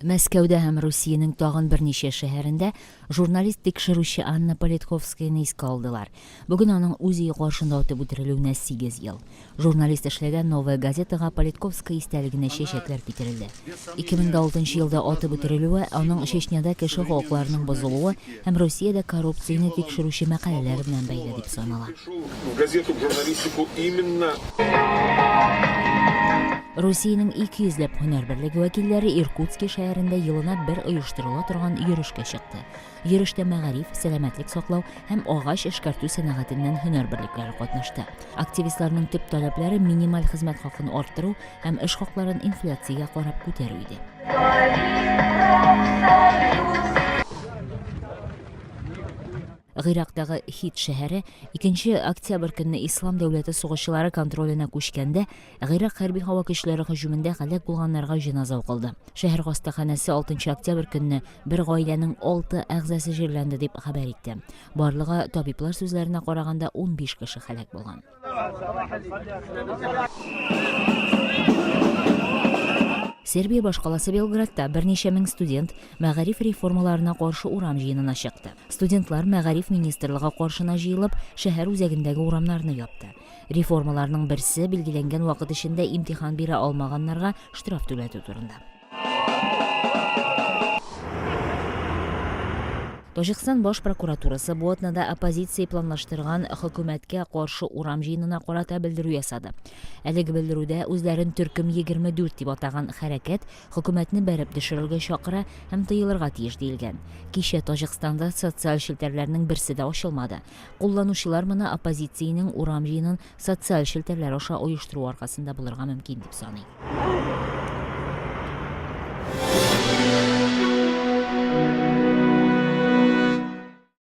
Мәскәүдә һәм Русиянең тагын берничә шәһәрендә журналист-тикшерүче Анна Политковскаяны искә алдылар. Бүген аның үз өе каршында атып үтерелүенә сигез ел. Журналист эшләгән Новая газета га Политковская истәлегенә чәчәкләр китерелде. 2006 елда атып үтерелүе аның Чечняда кеше хокукларының бозылуы һәм Русиядә коррупцияне тикшерүче мәкаләләре белән бәйле дип санала. В газету журналистику именно. Русиянең 200 ләп һөнәр берлеге вәкилләре Иркутски шәһәрендә елына бер оештырыла торган йөрешкә чыкты. Йөрештә мәгариф, сәламәтлек саклау һәм агач эшкәртү сәнәгатеннән һөнәр берлекләре катнашты. Активистларның төп таләпләре минималь хезмәт хакын арттыру һәм эш хакларын инфляциягә карап күтәрү иде. Гыйрактагы Хит шәһәре 2 октябрь көнне Ислам дәүләте сугышчылары контроленә күчкәндә, Гыйрак хәрби һава көчләре һөҗүмендә һәлак булганнарга җеназа укылды. Шәһәр хастаханәсе 6 октябрь көнне бер гаиләнең алты әгъзасы җирләнде дип хәбәр итте. Барлыгы, табиблар сүзләренә караганда, 15 кеше һәлак булган. Сербия башкаласы Белградта берничә мең студент мәгариф реформаларына каршы урам җыенына чыкты. Студентлар мәгариф министрлыгы каршына җыелып, шәһәр үзәгендәге урамнарны япты. Реформаларның берсе билгеләнгән вакыт эчендә имтихан бирә алмаганнарга штраф түләтү турында. Таҗикстан баш прокуратурасы бу атнада оппозиция планлаштырган хөкүмәткә каршы урам җыенына карата белдерү ясады. Әлеге белдерүдә үзләрен төркем 24 дип атаган хәрәкәт хөкүмәтне бәреп төшерергә чакыра һәм тыелырга тиеш диелгән. Кичә Таҗикстанда социаль челтәрләрнең берсе дә ачылмады. Кулланучылар моны оппозициянең урам җыенын социаль челтәрләр аша оештыруы аркасында булырга мөмкин дип саный.